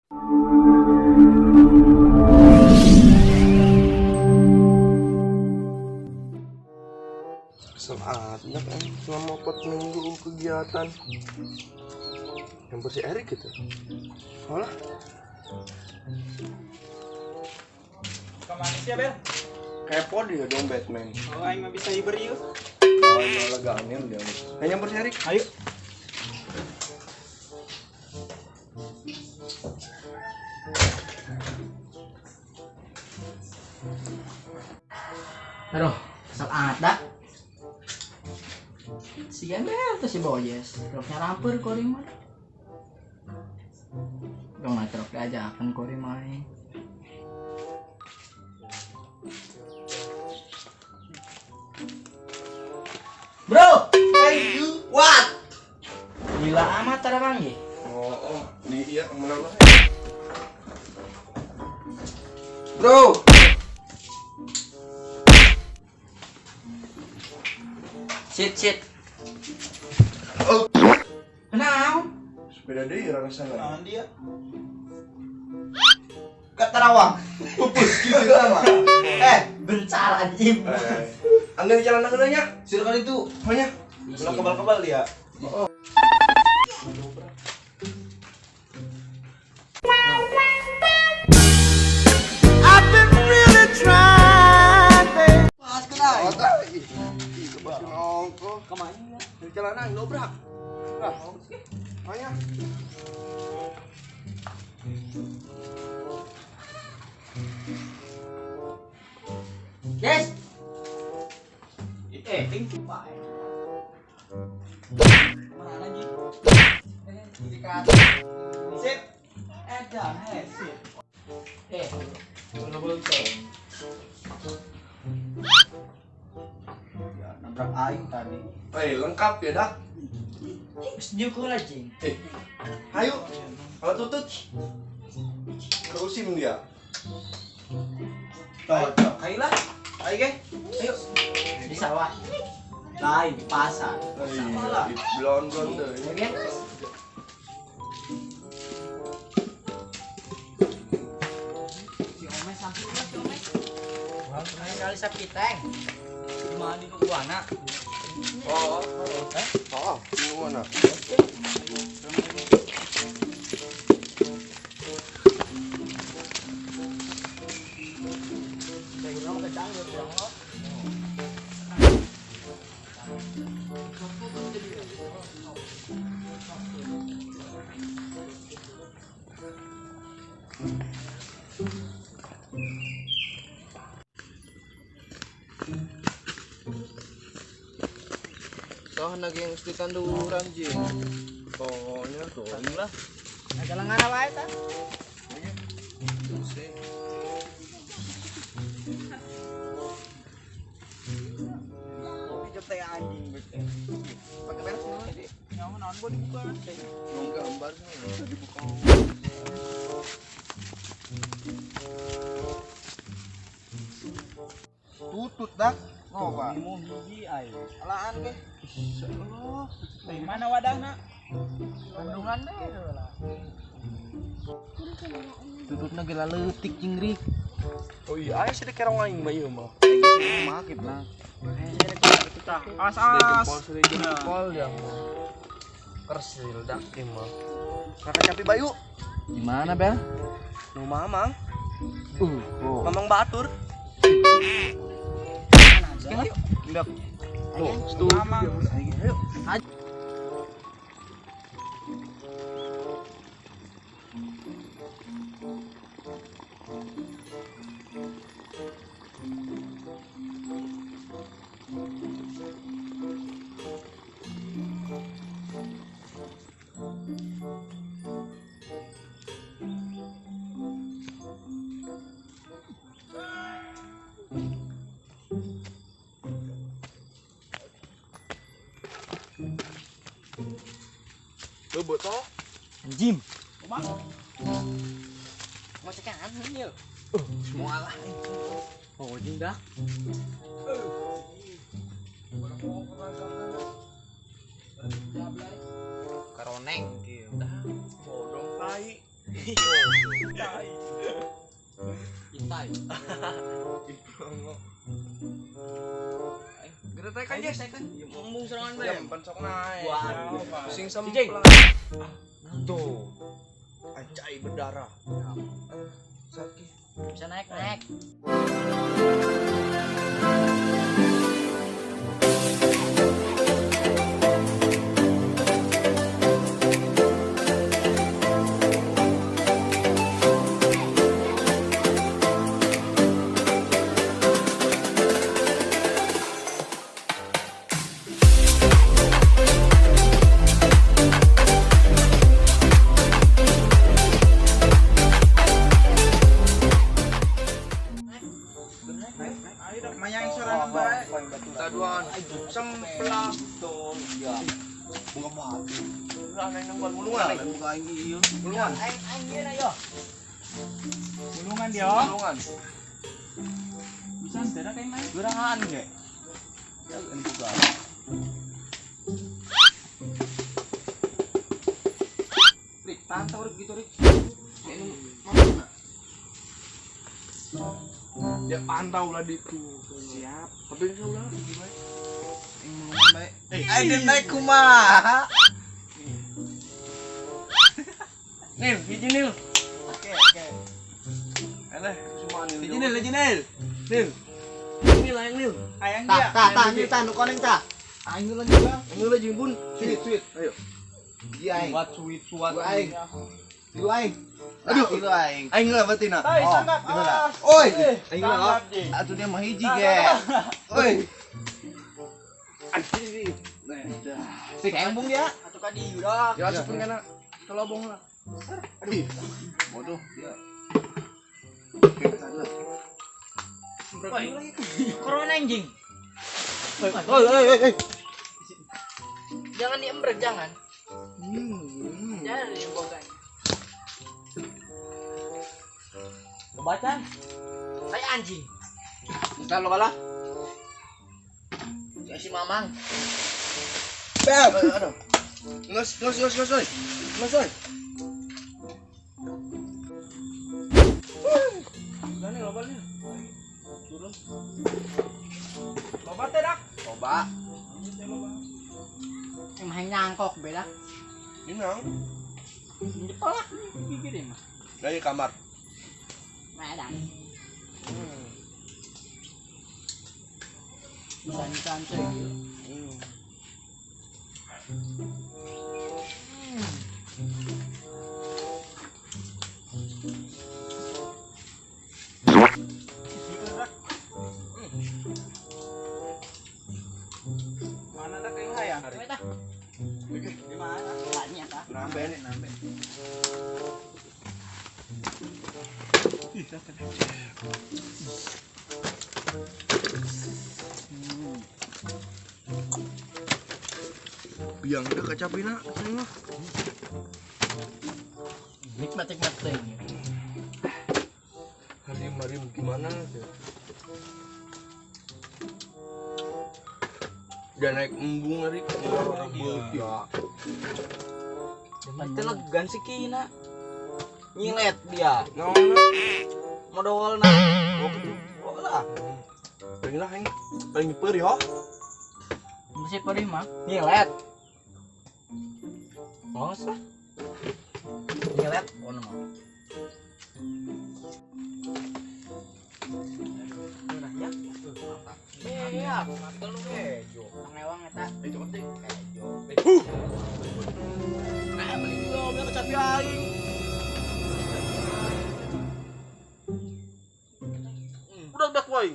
Semangatnya kan selama 4 minggu kegiatan. Yang bersih Erik gitu. Olah. Kemana sih ya, Bel? Kepo dia dong Batman. Oh, aing mah bisa diberi yuk. Oh, aing mah legaannya dia. Ayo nyamper si Erik. Ayo. Aduh, kesel amat dah. Si Gembel tuh si Boyes, truknya rampur kori mah. Dong lah truk diajakan kori mah. Bro, hey you, what? Gila amat tara manggih. Oh, di iya mana lah. Bro. Sit sit. Oh. Kenapa? Sepeda deh rasanya. Naon dia? Ke Tarawang. Pupus gitu sama. Bencar anjing. Angga di jalan angga-nya. Silakan itu. Apanya? Ulah kebal-kebal dia. Oh. I've been really trying, babe. Pas kena. Oh, Kemana? Di jalanan dobrak. Nah, apanya? Yes. Thank you, Pak. Mana lagi? Sip. Edan, sip. Ya, nabrak aing tadi. Lengkap ya dah. Sejuk lah, Jing. Ayo. Kalau tutut. Kerusim dia. Cocok. Ayolah. Ayo, ge. Ayo. Di sawah. Lain di pasar. Iya, di blon-blon deh. Oke. Si Ome sampai lah si Ome. Wah, kali sapi tank. Di mana di Kuana? Oh, oh, di mana? Toh naging mesti tanduran jing. Pokoknya tuh lah. Ada lengan apa eta? Kopi teh anjing bete. Pakai beres naon sih? Nyawa naon bo dibuka. Dong gambar sih dibuka. Tutut dah. Oh, Pak. Mau hiji ai. Alaan ge. Insyaallah. Di mana wadahna? Bandungan deh lah. Tututna gila leutik jeung rik. Oh iya, aya sih kerong aing mah ieu mah. Mah gitu. As as. Jempol jempol ya. Kersil dak ieu mah. Kakak capi Bayu. Di mana, Bel? Nu mamang. Oh. Mamang batur. Ayo. Enggak. Tuh, setuju. Ayo. Botol Anjim. Mau cekan yuk. Semua lah. Oh, anjing dah. Karoneng kieu. Bodong tai. Intai. Geura teh kan Jess. Ngomong serangan bae. Jam pensok naik. Sing semplang. Tuh. Anjay berdarah. Sakit. Bisa naik-naik. Taduan semplang ya. Buka batu. Ulah nang nang mulungan. Buka aing ieu. Mulungan. Aing aing ieu na yo. Mulungan dia. Mulungan. Bisa ndara kayak main. Geurahan ge. Ya buka. Rik, pantau Rik gitu Rik. Ya pantau lah itu. Siap. Tapi udah gimana? Baik. Aing naik kumaha? Nil, hiji Nil. Oke, oke. Eleh, semua Nil. Hiji Nil, hiji Nil. Nil. Nil ayang Nil. Ayang dia. Tah, tah, tah, tah, nu koneng tah. Aing heula juga. Aing heula jeung Bun. Sweet, sweet. Ayo. Iya aing. Buat suit suat. Aing. Lu aing. Aduh, lu aing. Aing heula berarti na. Tai sanggap. Oi, aing heula. Atuh dia mah hiji ge. Oi. Si kembung ya. Atuh ka dieu dah. Ya asupkeun kana ke lobong lah. Aduh. Bodoh dia. Corona anjing. Oi, oi, oi, oi. Jangan diembrek, jangan. Jangan diembrek. Kebacan. Kayak anjing. Entar lo kalah. Ya si Mamang. Bam. Aduh. Nges, nges, nges, nges, oi. Nges, oi. Gane loba nih. Turun. Loba teh dak. Loba. Emang nyangkok beda. Ini nang. Ditolak gigit mah. Dari kamar. Medan. Santai-santai gitu. Mana dak yang hayang? Oke, di mana? Banyak ah. Nambe nih, nambe. Biang udah kecapina, saya mah. Nikmat-nikmat teh. Harim-harim gimana tuh? Udah naik embung hari, ya. Itu legan sih kina. Nyilet dia. Naon? Modal na. Oh, gitu. Oh lah. Pengen lah, aing. Paling perih, ho. Masih perih mah. Nyilet. Mos lah. Nyilet ono mah. Ya. Iya, telu kejo. Pangewang eta. Itu penting. Kejo. Nah, beli juga kecapi aing. Udah udah aing.